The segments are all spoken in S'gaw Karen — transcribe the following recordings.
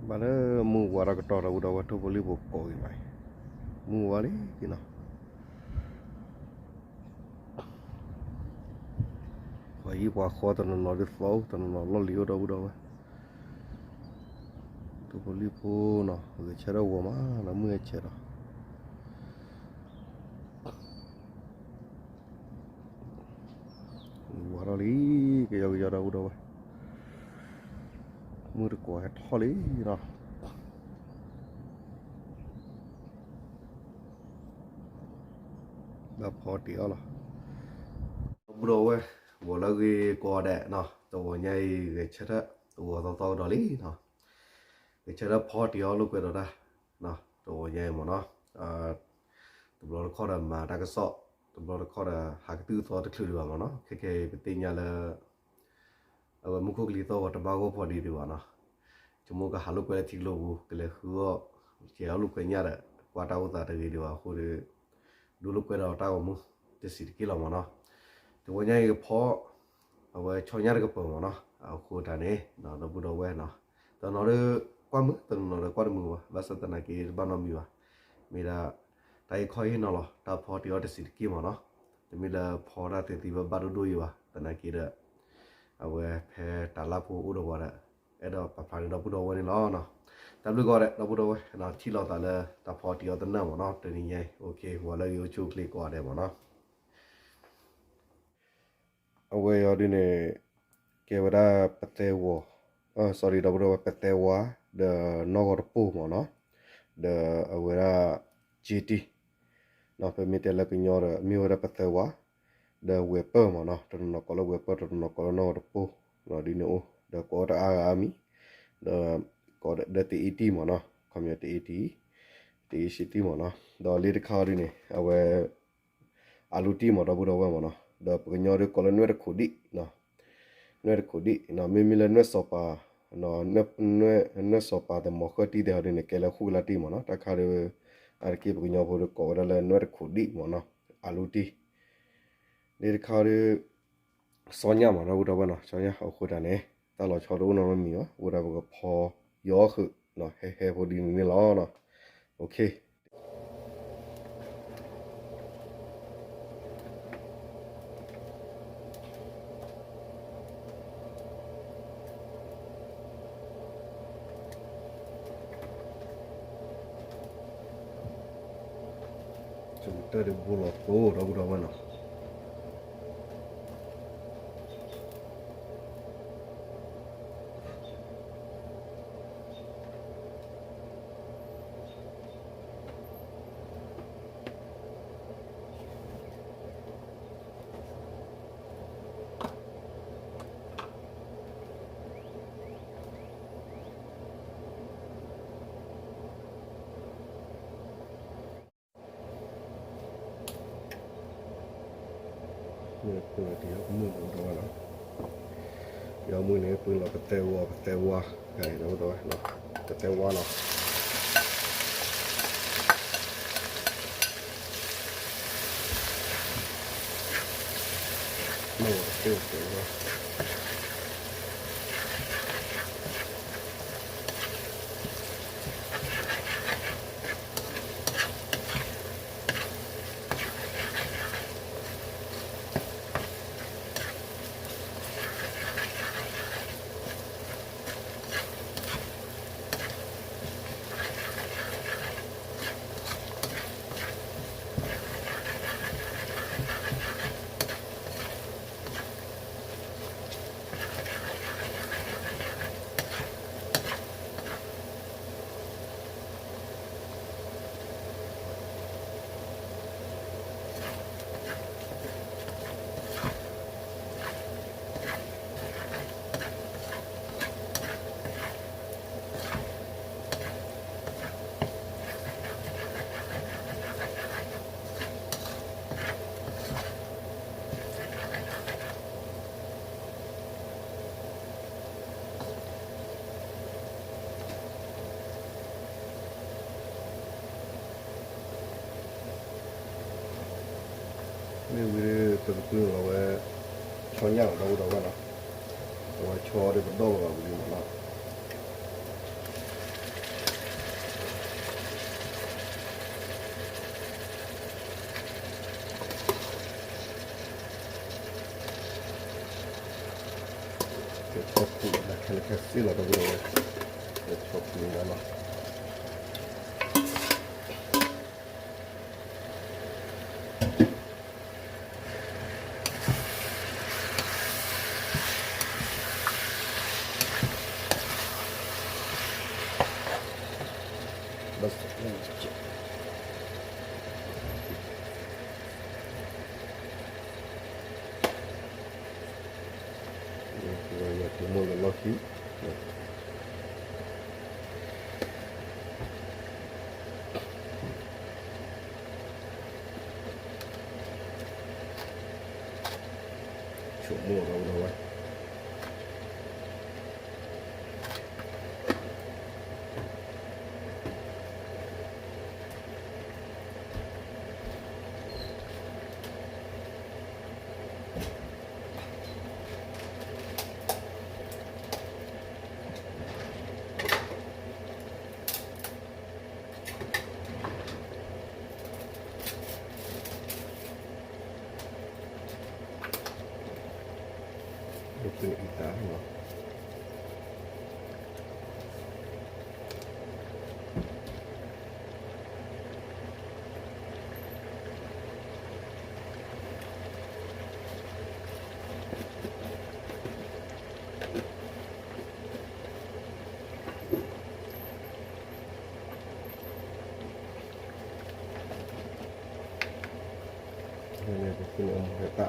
ဘၣ်လၢမုၢ်ဝါထီၣ်ကတီၢ် ဒီပုၢ်ဒီဝဲၢ် ထိၣ်ဖိလံၣ်ဖိကိးဂ့ၤဘၣ်အံၤ, မုၢ်ဝါလံနီၤ. ပှၤဟံၣ်ပှၤဃီတနီၤနီၤဒုးသီအိၣ် တနီၤနီၤလီၢ်လံၤအိၣ် ဒီပုၢ်ဒီဝဲၢ်, ထိၣ်ဖိလံၣ်ဖိနီၤ ဂဲၤဆၢထၢၣ်ဂီၤမးနီၤ မုၢ်ဟဲဆဲးဒီး ဝါထီၣ်လံ ကယီကယီ ဒီပုၢ်ဒီဝဲၢ်, မုၢ်တကိးဟဲထီၣ်လံနီၤ. ဘၣ်ဖီတ့ၢ်အီၤလီၤ. ဒီပုၢ်ဒီဝဲၢ် ဂီၤလၢအဂ့ၤကိးဂၤဒဲးနီၤ, တဂီၤညါအံၤ ဂဲၤဆၢထၢၣ်ဂီၤသီသီကဒီးလံနီၤ. ဂဲၤဆၢထၢၣ်ဖီတ့ၢ်အီၤလိာ်ကွဲဒီးတၢ် တဂီၤညါအံၤမ့ၢ်နီၤ. တဘျီတခီၣ်ဒီးမၤတၢ်ကစီၣ်, တဘျီတခီၣ်ဒီးဟးကသုၣ်ကသီတချုးဒံးဘၣ်မ့ၢ်နီၤ. ခဲခဲအံၤ ပသ့ၣ်ညါလၢ အဝဲမူခိၣ်ကလံၤသီၣ်ဂီၤတဘၣ်ဂီၢ်ဖီဒံးဒံးဘၣ်နီၤ. ဆိကမိၣ်ကဟးလိာ်ကွဲလၢထံကျိပူၤ ကလဲၤဃုအီၣ် ကဲအီၣ်လိာ်ကွဲညၣ်ဒီး ကွၢ်တၢ်အိၣ်သးတဂ့ၤဒံးဘၣ်အဃိဒီး ဒိလိာ်ကွဲဒီးတၢ်ဂီၤမူတဆံးတက့ၢ်လီၤမ့ၢ်နီၤ. တဂီၤညါအံၤကဖီ အဝဲဆီညၣ်တကပၤမ့ၢ်နီၤ. အဃိတၢ်န့ၣ် ဒီပုၢ်ဒီဝဲၢ်နီၤ, တနီၤဒီးကွၢ်မုာ် တနီၤဒီးကွၢ်တမုာ်ဘၣ်, ဘၣ်ဆၣ်သနာ်က့တဘၣ်နီတမံၤဘၣ်. မ့ၢ်ဒၣ် တၢ်အံၤခီဟ့ၣ်နီၤလီၤ တၢ်ဖီတ့ၢ်အီၤတဆံးတက့ၢ်မ့ၢ်နီၤ. တမ့ၢ်လၢဖီတၢ်သ့သ့ဘၣ်ဘၣ်ဒိၣ်ဒိၣ်အံၤဘၣ်, သနာ်က့ဒီး အဝဲဖဲတၢ်လၢ်ဖိအိၣ်ဒီးပှၤဒီး အဲၣ်ဒိးပာ်ဖျါန့ၢ်ဒီပုၢ်ဒီဝဲၢ်န့ၣ်လီၤနီၤ. တၢ်ဘျုးကိးဂၤဒဲး ဒီပုၢ်ဒီဝဲၢ်နီၤ, ထံၣ်လိာ်သးလၢတၢ်ဖီတ့ၢ်အီၤတနၢ်မ့ၢ်နီၤ, တနံၤညါအံၤ အိၣ်ခ့ ဂီၤလၢအဂ့ၤ အိၣ်ဆူၣ်အိၣ်ချ့ကိးဂၤဒဲးမ့ၢ်နီၤ. အဝဲအံၤဒ်န့ၣ် ကဲဝဲဒၣ်ပသဲဝီၤ, sorry ဒီပုၢ်ဒီဝဲၢ် ပသဲဝါ ဒီးနီၢ်ဂီၤတပိၢ်မ့ၢ်နီၤ, ဒီးအဝဲဒၣ် က့တံၢ် ပမ့ၢ်တဲလၢကညီဒီး မ့ၢ်ဝဲဒၣ်ပသဲဝါ ဒီးဝဲၤပၢၢ်မ့ၢ်နီၤ, တနီၤနီၤကိးလၢဝဲၤပၢၢ် တနီၤနီၤကိးလၢနီၢ်ဂီၤတပိၢ်, ဒ်န့ၣ်အိၣ် ဒီးကိးတအါဂၤအါမံၤ, ဒီးကိးဒီးတအ့တံၢ်မ့ၢ်နီၤ, ခီပညီတအ့တံၢ်, တအ့စ့တံၢ်မ့ၢ်နီၤ, ဒီးလၢတခါအံၤဒ်န့ၣ် အဝဲ အလူတံၢ်မ့ၢ်ဒီပုၢ်ဒီဝဲၢ်မ့ၢ်နီၤ, ဒီးပကညီဒီးကိးလၢနွဲၣ်တခိၣ်ဒံၣ်, နွဲၣ်တခိၣ်ဒံၣ်, မ့မ့ၢ်လၢနွဲၣ်စီၤပၤ, နွဲၣ်စီၤပၤသမီၤဃၢၣ်တံၢ်သ့ၣ်ဟီဒ်န့ၣ် ကဲလၢဃုကလါတံၢ်မ့ၢ်နီၤ, တၢ်ခါဒီး အါတက့ၢ်ပကညီဖိဒီးကိးဝဲဒၣ်လၢနွဲၣ်တခိၣ်ဒံၣ်မ့ၢ်နီၤ, အလူတံၢ်, လၢတခါဒီး ဆီညၣ်မ့ၢ်ဒီပုၢ်ဒီဝဲၢ်နီၤ, ဆီညၣ်အဃိတၢ်န့ၣ် တၢ်လီၤဆီတအိၣ်နီတမံၤဘၣ်, အဃိဒီးပကဖီယီၤဃုာ် ဟဲဟဲဖိဒ်န့ၣ်န့ၣ်လီၤ, အိၣ်ခ့ ကတၢၢ်ဒုးဘိလီၤကိးဒီပုၢ်ဒီဝဲၢ်နီၤ. မ့ၢ်ပှ့ၤတယီမုၢ်ဒီပုၢ်ဒီဝဲၢ်နီၤ, တယီမုၢ်န့ၣ် ပှ့ၤလီၤပသဲဝါ ပသဲဝါ, ဒီပုၢ်ဒီဝဲၢ်, ပသဲဝါနီၤ. မ့ၢ်ဝံၤဒီး ပကပှ့ၤလီၤဝဲ ဆီညၣ်လီၤ ဒီပုၢ်ဒီဝဲၢ်နီၤ, အဝဲဆီဒီးပဒီၣ်လီၤဘၣ်ဝံၤလံမ့ၢ်နီၤ. သ့လီၤဒီပုၢ်ဒီဝဲၢ်, ဆီၣ်ပှံၤနၤလီၤ. ဆိကမိၣ်ဒီပုၢ်ဒီဝဲၢ် ပကမၤတၢ်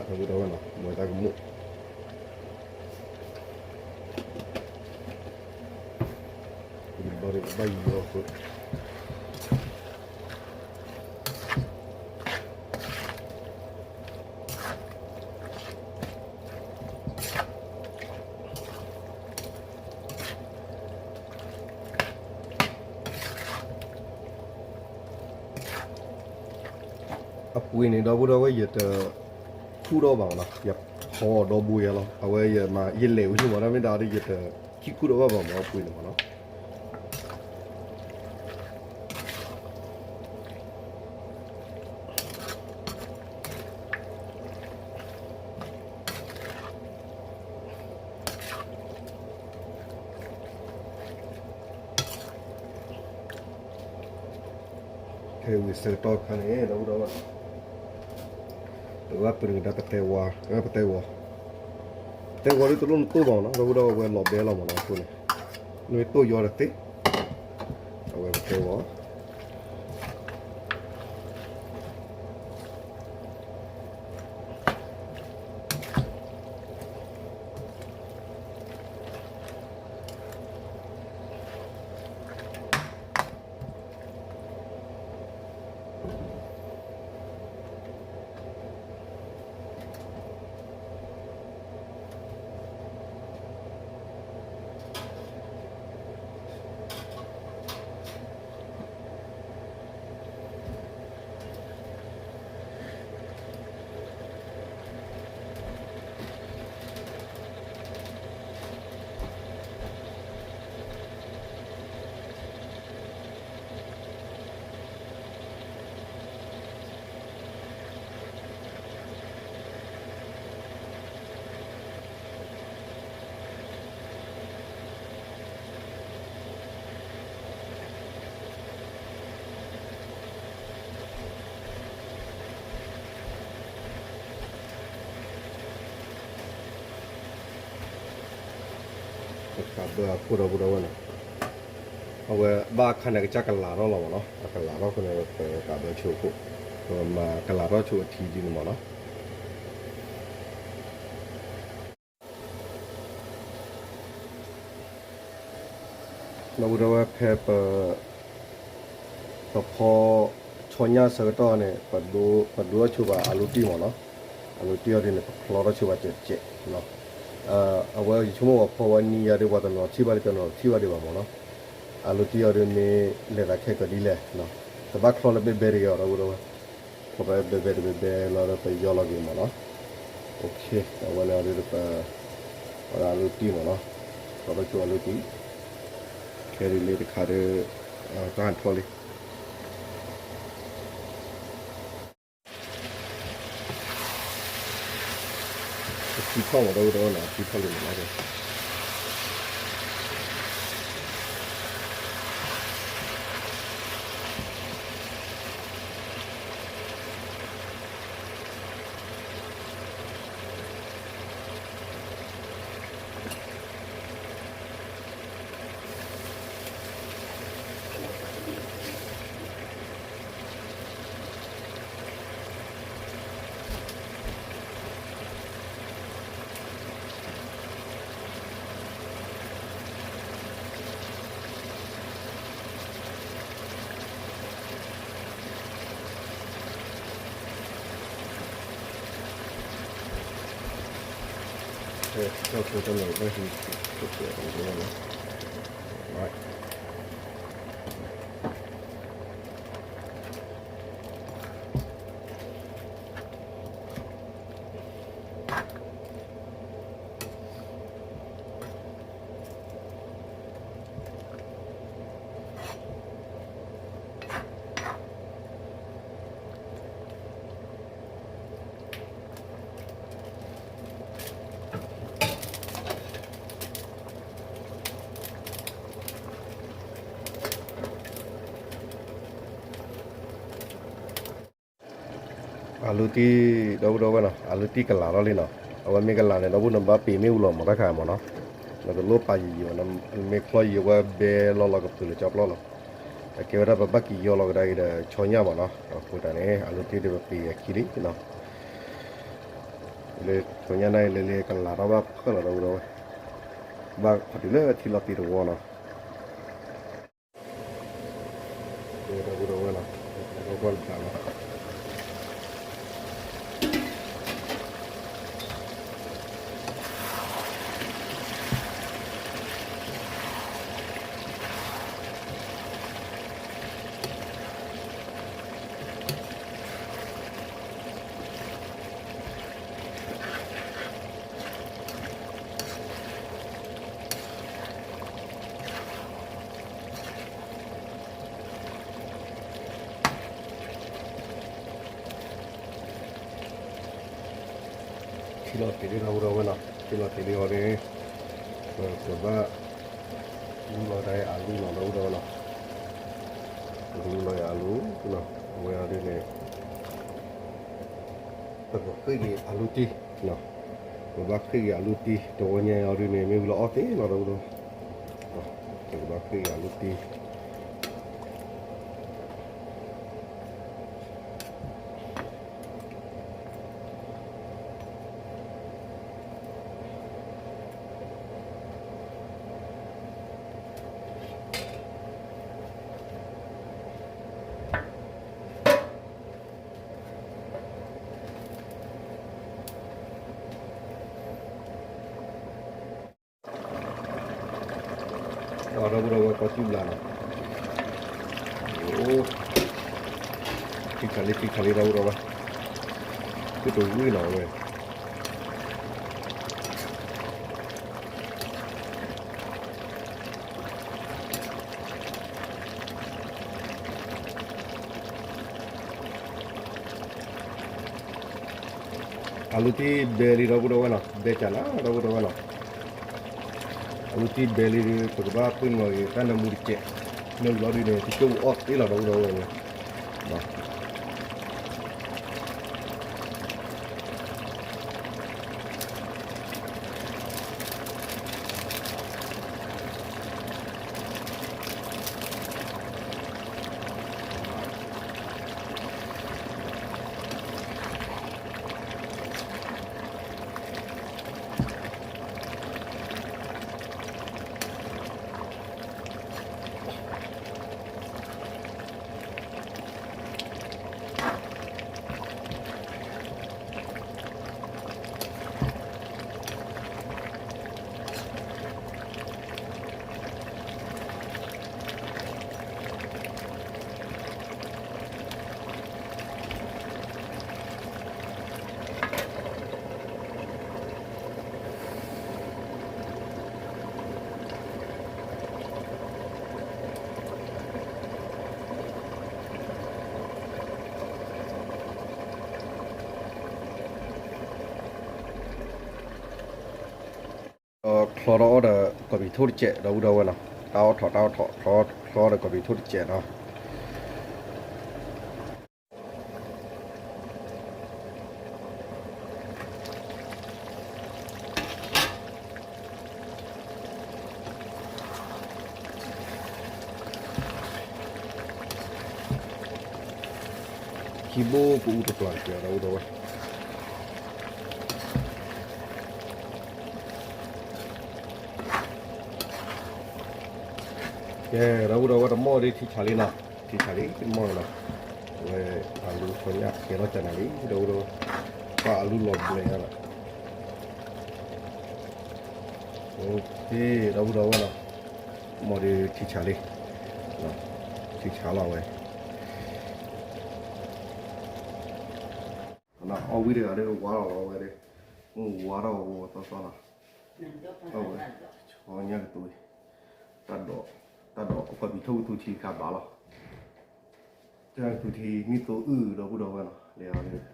ဒီပုၢ်ဒီဝဲၢ်နီၤ မၤတၢ်ကမူၣ် ဘၣ်ယီၤဃုာ် အပှ့ၤန့ၣ် ဒီပုၢ်ဒီဝဲၢ် ယတခူၣ်ထီၣ်ဘၣ်မးနီၤ, ယဖီဒီဘိယဲလီၤ. အဝဲယမၤ ယလဲၤဝံၤန့ၣ်မး တၢ်မ့ၢ်တၢ်ဒီး ယတခံခူၣ်ထီၣ်ဘၣ်ဘၣ်မး အပှ့ၤန့ၣ်မးနီၤ. ခဲအံၤဝံၤဆၢကတီၢ်ခါန့ၣ် ဒီပုၢ်ဒီဝဲၢ် ပဝဲပနံၤကဒါပတဲဝါ ပတဲဝါ ပတဲဝါဒ်တလိၣ်နတိၢ်ဘၣ်မးနီၤ ဒီပုၢ်ဒီဝဲၢ် ဝဲလီၤဘဲလီၤမးနီၤ အဃိန့ၣ် နမ့ၢ်တိၢ်ယီၤတသ့ အဝဲပတဲဝါ ပကးဘၢအခိၣ်ဒီပုၢ်ဒီဝဲၢ်နီၤ, အဝဲဘၣ်အခါန့ၣ် အကစၢ်ကလးထီၣ်လီၤမးနီၤ, အကလးထီၣ်အဃိန့ၣ် ပကးဘၢဆိအခိၣ်, ပမၤကလးထီၣ်ဆိအထံဒ်န့ၣ်မးနီၤ. ဒီပုၢ်ဒီဝဲၢ် ဖဲပ ပဖီဆီညၣ်ဆၢကတီၢ်န့ၣ် ပဒိးထီၣ်ဆိဘၣ်အလိၤတံၢ်မးနီၤ, အလိၤတံၢ်အီၤဒ်န့ၣ် ပချီထီၣ်ဆိဘၣ်စဲးစဲး, အဝဲယဆိကမိၣ်ပှၤဖီဝဲနံၤယၤဒီး ပှၤတနီၤထံၣ်ဘၣ်ဒီး တနီၤထံၣ်ဘၣ်ဒံးဘၣ်မးနီၤ, အလိၤတံၢ်အီၤဒ်န့ၣ် လဲၤသးခဲကဒ်လဲၣ်, တဘၣ်ချီလၢဘဲဘဲတဂ့ၤအီၤ ဒီပုၢ်ဒီဝဲၢ်, ချီဖဲဘဲဘဲတဘဲဘဲလီၤဒီး ပယီၢ်လီၤက့ၤမးနီၤ. အဝဲန့ၣ်အီၤဒ် ပ အလိၤတံၢ်မးနီၤ, ချီထီၣ်ဆိအလိၤတံၢ်, ခဲဒ်လံတခါဒီး တၢ်ထီၣ်လံ အထံထီၣ်မး ဒီပုၢ်ဒီဝဲၢ်နီၤ, အထံထီၣ်လံမးနီၤ. ကၠီၣ်ဖိတၢ်လီၢ်ဘၣ်ဟံး ကၠီၣ်ဖိတၢ်လီၢ် အလူတံၢ် ဒီပုၢ်ဒီဝဲၢ်နီၤ, အလူတံၢ်ကလၤထီၣ်လံနီၤ, အဝဲမ့ၢ်ကလၤန့ၣ် ဒီပုၢ်နဘၣ်ပ့ၤမ့ၣ်အူလီၤမၤတၢ်ခါမးနီၤ, နကလိၣ်ပာ်ယံာ်ယံာ်ဝဲ, နမ့ၢ်ချီယံာ်ဝဲဘဲလီၤလီၤကပၤလၢကၠီပျီလီၤ, အကဲဝဲဒၣ်ပဘၣ်က့ၤယီလီၤကဒါက့ၤဒီးဆီညၣ်မးနီၤ, အဃိသတးန့ၣ် အလူတံၢ်ဒီးပပ့ၤအခံလံနီၤ, လၢဆီညၣ်န့ၣ် လၢလၢကလၤထီၣ်ဘၣ်ဖၢလီၤဒီပုၢ်ဒီဝဲၢ်, ဘၣ်ခီတုၤလၢထံလီၤတံၢ်တဝီနီၤ ဒီပုၢ်ဒီဝဲၢ်နီၤ, ဒီပုၢ်ဒီဝဲၢ်နီၤ, ထံလီၤတံၢ်လံဒီပုၢ်ဒီဝဲၢ်နီၤ, ထံလီၤတံၢ်လံအီၤဒီး ပကဘၣ် လူလီၤဒၣ်အလူနီၤ ဒီပုၢ်ဒီဝဲၢ်နီၤ, ပကလူလီၤအလူနီၤ, အဝဲအီၤဒ်န့ၣ် ပကဃ့က့ၤအလူတံၢ်နီၤ, ပဘၣ်ဃ့က့ၤအလူတံၢ် တဝီညါအီၤဒ်န့ၣ် မ့ၢ်ဝံၤလီၤအီၣ်သ့လီၤဒီပုၢ်ဒီဝဲၢ်, ပကဘၣ်ဃ့က့ၤအလူတံၢ် ဒီပုၢ်ဒီဝဲၢ် ကီၢ်စုဘျးနီၤ, အိၣ် ထံခးလံထံခးလံဒီပုၢ်ဒီဝဲၢ်, သုတဝံၣ်နီၤဝဲ အလူတံၢ်ဘဲလံဒီပုၢ်ဒီဝဲၢ်နီၤ, ဘဲကၢ်နၤဒီပုၢ်ဒီဝဲၢ်နီၤ, အလူတံၢ်ဘဲလံဒီး ပကဘၣ်ပှ့ၤနီၣ်က့ၤတၢ်နၢမူတစဲး, မ့ၢ်ဝံၤလီၤဒ်န့ၣ် တကၠိၣ်အီၣ်သ့လီၤဒီပုၢ်ဒီဝဲၢ်န့ၣ် ချီထီၣ်အီၣ်ဒီးကီၢ်ပံၤထိၣ်တစဲး ဒီပုၢ်ဒီဝဲၢ်နီၤ, တၢ်အီၣ်ထီၣ်တၢ်အီၣ်ထီၣ် ချီဒီးကီၢ်ပံၤထိၣ်တစဲးနီၤ. ခံဘိကအူတကျီၤတက့ၢ် ဒီပုၢ်ဒီဝဲၢ်. ကဲ ဒီပုၢ်ဒီဝဲၢ် တမီၢ်ဒ်ထံဆးလံနီၤ, ထံဆးလံတမီၢ်နီၤ, ဝဲအလူခီညၣ်ကဲထီၣ်ကနၤလံ ဒီပုၢ်ဒီဝဲၢ်, ပှၤအလူလီၤဘျဲးယါဒီး ဒီပုၢ်ဒီဝဲၢ်နီၤ, မ်ဒုးထံဆးလံ, ထံဆးလီၤဝဲ, အီၣ်ဝံၤတဂၤဒီးဝါလီၤလီၤဝဲဒီး, မ့ၢ်ဝါထီၣ်ဝဲသီသီလီၤ, အဝဲ, ဆီညၣ်ကသူအံၤ, တၢ်ဒိး, တၢ်ဒိးကီၢ်ပံၤထိၣ်ကသူထံခါဘၣ်လီၤ, ဆီညၣ်ကသူထံနံၣ်သိအုၣ်ဒီပုၢ်ဒီဝဲၢ်နီၤ, လဲၤအီၤဒီး,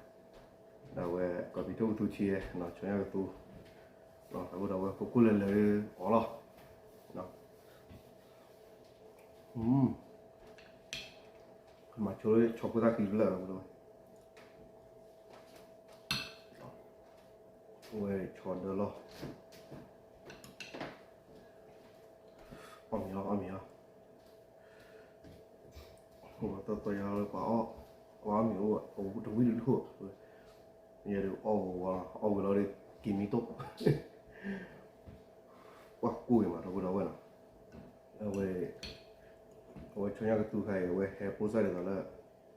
ဒီးဝဲကီၢ်ပံၤထိၣ်ကသူထံနီၤ ဆီညၣ်ကသူ, ဒီပုၢ်ဒီဝဲၢ်ကိးကိၣ်လၢာ်လၢာ်အီၤလီၤ, မၤဆိလၢဆီဖိသၣ်ဃံဖျၢၣ်ဒီပုၢ်ဒီဝဲၢ် ဝဲဆီဒၢလီၤ, အီၣ်မ့ၤလီၤ အီၣ်မ့ၤလီၤ, တသီယါလၢပှၤအီၣ်, ပှၤအီၣ်မ့ၤအိၣ်, တဝံၣ်တထူၣ်, ယဲဒုးအီၣ်ဝဲ, အီၣ်ဝဲလီၤဒီး က့ၤမံတိၢ်, ပှၤကူၣ်ဂ့ၤမးဒီပုၢ်ဒီဝဲၢ်နီၤ, အဝဲ, အဝဲဆီညၣ်ကသူခါအံၤ အဝဲဟဲပိၢ်စၢ်ဒ်သိးလၢ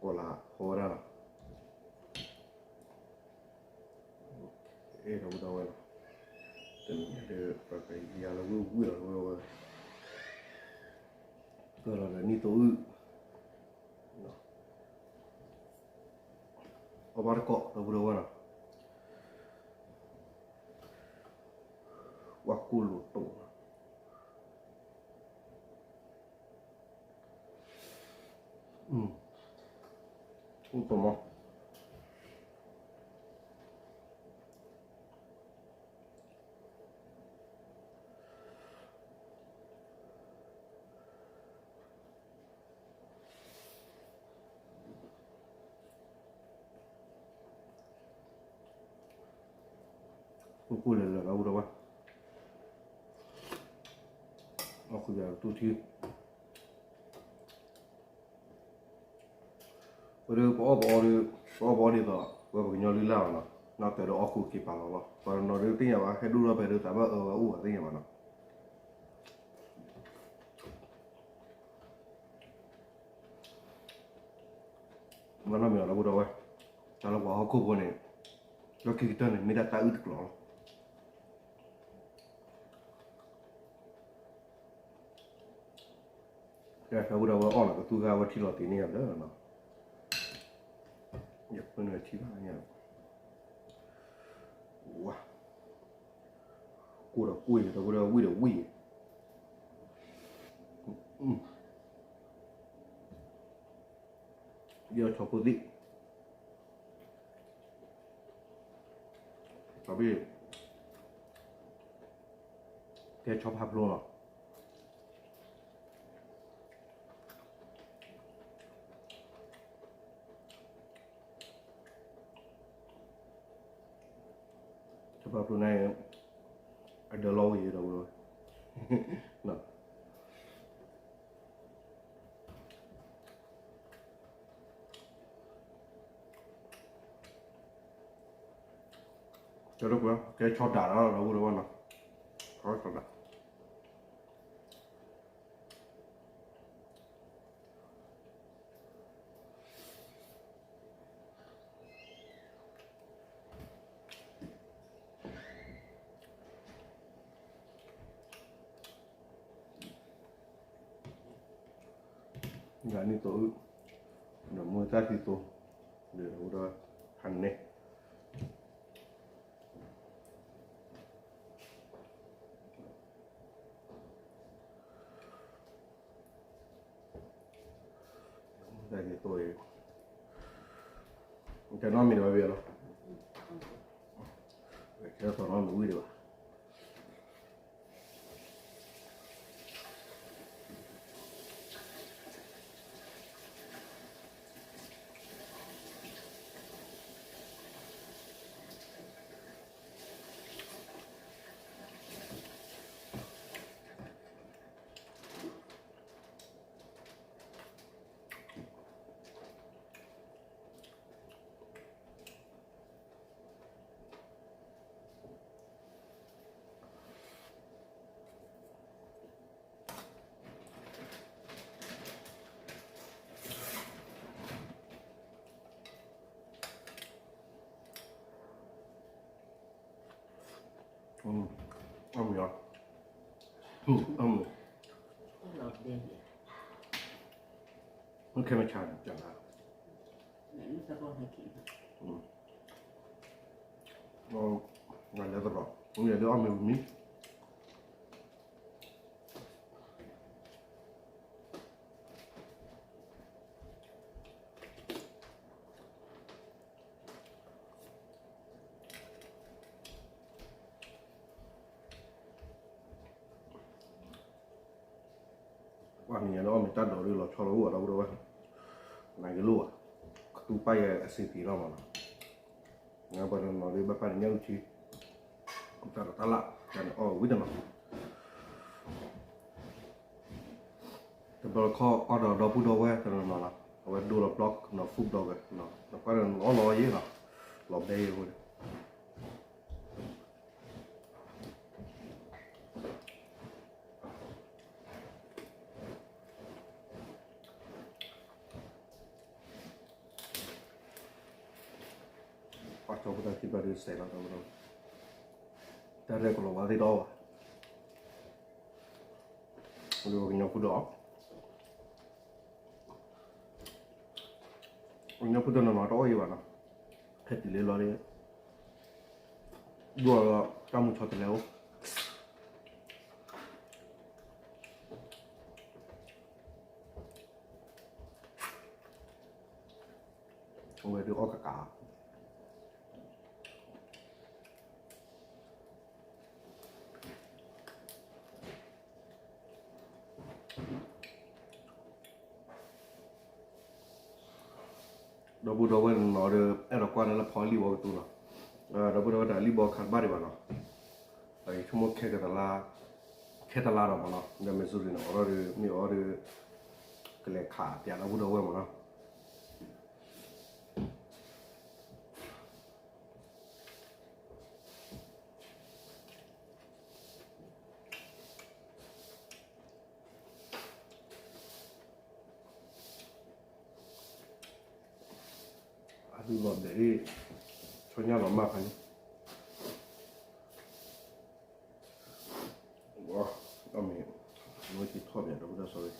ကီၤလၤဖီဝဲဒၣ်နီၤ အဲၣ်ဒိးဝဲဒၣ်ဝဲလီၤ, တနံၤညါဒီး ပှၤကယၤလၢဝ့ၢ်ဝ့ၢ်လီၤဝဲဝဲ, ကၢလီၤဒီးနံၣ်သိအုၣ်, အီၣ်ဘၣ်တကိးဒီပုၢ်ဒီဝဲၢ်လီၤ, ပှၤကူၣ်လိာ်တိာ်လီၤ အိၣ်တမီၢ် ကိၣ်ကိၣ်လၢာ်လၢာ်လီၤ ပုၢ်ဒီဝဲၢ်, အီၣ်ဃုာ်ဒီးတူၢ်ထံ, ဝဲဒၣ်ပအီၣ်ပအီဒီး, ပအီၣ်ပအီဒ်သိး ဝဲပကညီလုၢ်လၢ်လီၤနီၤ, နီၢ်တၢၤဒီးအီၣ်ဃုာ်က့ၤပာ်လီၤလီၤ, ပှၤတနီၤဒုးသ့ၣ်ညါဘၣ် ဟဲဒိၣ်ထီၣ်ဖဲဒုးသးဘၣ်အၢဝဲအိၣ်ဘၣ်သ့ၣ်ညါဘၣ်နီၤ မ့ၢ်နီၢ်မ့ၢ်လီၤ ဒီပုၢ်ဒီဝဲၢ်, တၢ်လၢပှၤဟီၣ်ခိၣ်ဖိန့ၣ်, လီၢ်ခံကတၢၢ်န့ၣ် မ့ၢ်ဒၣ်တၢ်အုၣ်တကျိၤလီၤ. ဒီပုၢ်ဒီဝဲၢ်အီၣ်လီၤကသူဂၤဝဲထံလီၤတ့ၢ်န့ၢ်ယၤလၢနီၤ, ယဖိန့ၣ်ထံဘၣ်ညါ, ဝါ, ကိၢ်ဒီးကိၢ်အံၤ ဒီပုၢ်ဒီဝဲၢ် ဝံၣ်ဒီးဝံၣ်အံၤ, ယဆီဖိသံၣ်, တဘ့ၣ်, ကဲဆီဖးဖျိလီၤ. ဆီဖးဖျိန့ၣ်, အဒၢလီၤဝံၤဒီး, ကဲဆီဒၣ်လီၤ ဒီပုၢ်ဒီဝဲၢ်နီၤ, ဆီဒၣ် ယၤနံၣ်သိအုၣ်, ဒီးမူတၢ်သံသိ, ဒီးအိၣ်ဒီးဟးန့ၣ် တၢ်သံသိအံၤ, တနီတမံၤဒီးဝဲဘၣ်လီၤ, ကဲထီၣ်သီနီတမံၤဝံၤဒံးဘၣ်. မ့ၢ်ခဲမဆါန့ၣ် ကၢ်လါ လဲၤသရီး လဲၤလၢအီၣ်မ့ၤဝံၤမံ ပှၤမံၤညါလၢအီၣ်မ့ၤတၢ်ဒိးဒ်လီၤဆီလီၤအိၣ်အဒီပုၢ်ဒီဝဲၢ် နကလိၣ်ဘၣ် ကတူၢ်ပာ်ယဲအဆံးပံၤလီၤမးနီၤ ပှၤတနီၤနီၤဒ်ဘၣ်ပာ်န့ၣ်ညၣ်အုၣ်ထံ တၢ်လီၤတၢ်လၢ် တၢ်န့ၣ်အီၣ်ဝံၤတနီၤ တဘျီခီအီၣ်ဒီးဒီပုၢ်ဒီဝဲၢ်တနီၤနီၤ အဝဲဒိလီၤဘျီကနီၤ food blogger နီၤ နကွၢ်ဒီးနအီၣ်လီၤယဲၢ်နီၤ လီၤဘဲယဲၢ်ဝဲ ပှၤကၠီဖိတၢ်ခံဘျီဒုးစဲးလီၤဒီး တၢ်ရဲၣ်ကလီၤဝါသ့ၣ်ဒီးအီၣ်ဘၣ် လၢပှၤကညီဖိဒီးအီၣ် ပှၤကညီဖိတနီၤနီၤတအီၣ်ယံၤဘၣ်နီၤ ဟဲတုၤလၢလီၤလံ ဒိၣ်ဒီးတၢ်မုၢ်ဆီတလဲအိၣ် အဝဲဒုးအီၣ်ကကး ဒီပုၢ်ဒီဝဲၢ်နီၤဒီး အဲၣ်ဒိးကွၢ်န့ၣ်လၢဖီလံၣ်ဘီကတိၤနီၤ ဒီပုၢ်ဒီဝဲၢ်တၢ်လံၣ်ဘီခးတဘၣ်ဒံးဘၣ်နီၤ အဆိကမိၣ်ခဲကလါ ခဲတလါဒီးမးနီၤ ဒီး Missouri န့ၣ် အိးထီၣ်ဒီး မ့ၢ်အိးဒီး ကလဲၤခးပၠးဒီပုၢ်ဒီဝဲၢ်မးနီၤ အဒုးလီၤဘဲးအံၤ ဆီညၣ်လီၤမၢ်ဖးန့ၣ် အီၣ်မ့ၤ နဝဲက့ၤထီၣ်ပၠးဒီပုၢ်ဒီဝဲၢ် sorry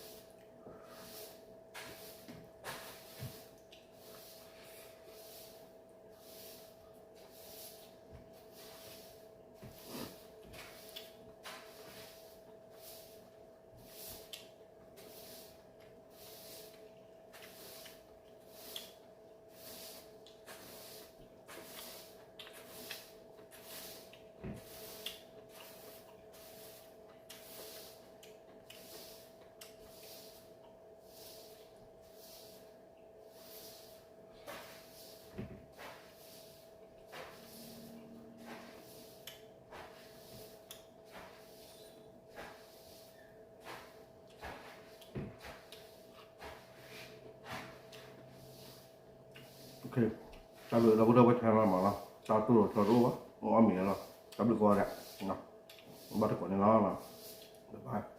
တၢ်ဘျုးဒီပုၢ်ဒီဝဲၢ်ခဲလၢာ်မးလီၤ တၢ်တိၢ်လီၤဆီတအိၣ်ဘၣ် အီၣ်မ့ၤလီၤ တၢ်ဘျုးကိးဂၤဒဲး ဘၣ်တကိးန့ၣ်လီၤ bye bye